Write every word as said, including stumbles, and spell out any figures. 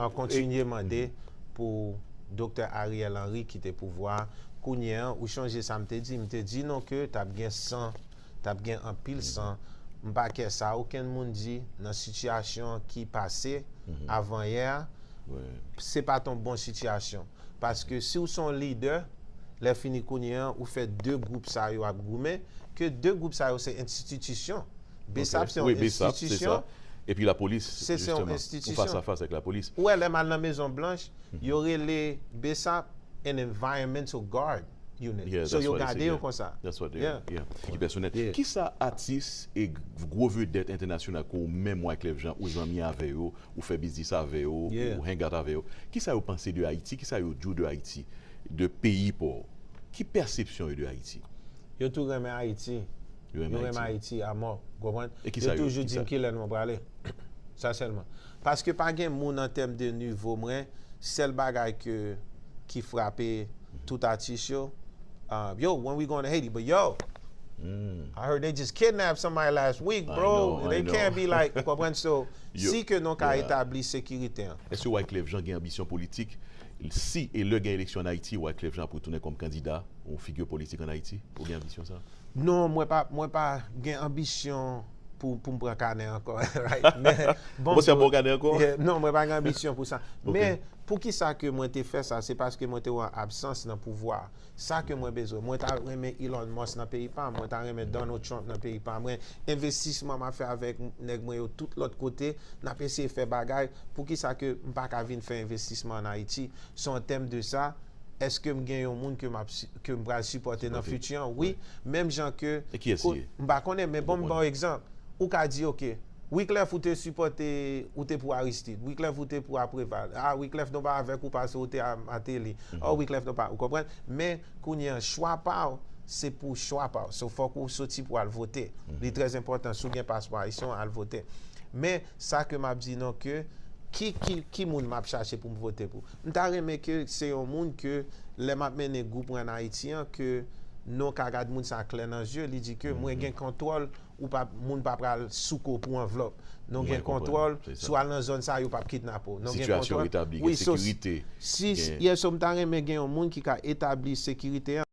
An kontinye mande pou Doktè Ariel Henry kite pouvwa a. Kounye a, ou chonje sa m te di? M te di nou ke t ap gen san, t ap gen anpil san. M pa kè sa okenn moun di nan sitiyasyon ki pase avanyè a, se pa t yon bon sitiyasyon. Paske si w se yon lidè, lè fini kounye a, ou fè de gwoup sa yo ap goumen, ke de gwoup sa yo se enstitisyon. BSAP se yon enstitisyon. Epi lapolis, se yon enstitisyon. Ou fas a fas avèk lapolis. Ou wè lè m al nan Mezon Blanch, yo rele BSAP an environmental guard unit. So yo gade yo konsa. Ki pèsonèl. Kisa atis e gwo vedèt entènasyonal ke ou menm Wyclef Jean ou zanmi avè yo, ou fè biznis avè yo, ou hangout avè yo, kisa yo panse de Ayiti, kisa yo di w de Ayiti, de peyi pa w? Ki pèsepsyon yo de Ayiti? Yo tou renmen Ayiti. Yo renmen Ayiti amò. Konprann? Yo toujou di m kilè nou prale. Sa sèlman. Paske pa gen moun an tèm de nivo mwen, sèl bagay ke ki frape tout atis yo, uh, yo, when we going to Haiti, but yo, I heard they just kidnapped somebody last week, bro. They can't be like, ou konprann? So, si ke nou ka etabli sekirite an. Èske Wyclef Jean gen anbisyon politik? Si e lè gen eleksyon an Ayiti, Wyclef Jean ap retounen kòm kandida ou figi politik an Ayiti? Ou gen anbisyon sa? Non, mwen pa, mwen pa gen anbisyon pou, pou m pran kanè ankò. Right? Men, bon, Ou se bon kanè ankò? Non, mwen pa gen anbisyon pou sa. Men, poukisa ke mwen te fè sa? Se paske mwen te wè absans nan pouvwa. Sa ke mwen bezwen. Mwen ta renmen Elon Musk nan peyi pa m. Mwen ta renmen Donald Trump nan peyi pa m. Mwen, envestisman m ap fè avèk nèg mwen yo tout lòt kote, n ap eseye fè bagay. Poukisa ke m pa ka vin fè envestisman an Ayiti? So, an tèm de sa, èske m gen yon moun ke m ap si- ke m pral sipòte nan fiti an? Wi. Menm jan ke E kiyès li ye? M pa konnen, men bon, m ba w egzanp. Ou ka di, oke, Wyclef ou te sipòte, ou te pou Aristide. Wyclef ou te pou Apreval. Ah, Wyclef nou pa avèk ou paske ou te a Martelly. Oh, Wyclef nou pa, ou konprann? Men kounye an, chwa pa w, se pou chwa pa w. So, fòk ou soti pou al vote. Li trè enpòtan, si w gen paspò ayisyen, al vote. Men sa ke m ap di nou ke ki, ki, ki moun m ap chache pou m vote pou? M ta renmen ke se yon moun ke lè m ap mennen gwoup mwen an Ayiti an, ke nou ka gad moun sa klè nan zye, li di ke mwen gen kontwòl, ou pa, moun pa pral souke w pou anvlòp. Nou gen kontwòl, si w al nan zòn sa, yo p ap kidnape w. Nou gen kontwòl. Wi, so, si, yes, so m ta renmen gen yon moun ki ka etabli sekirite an.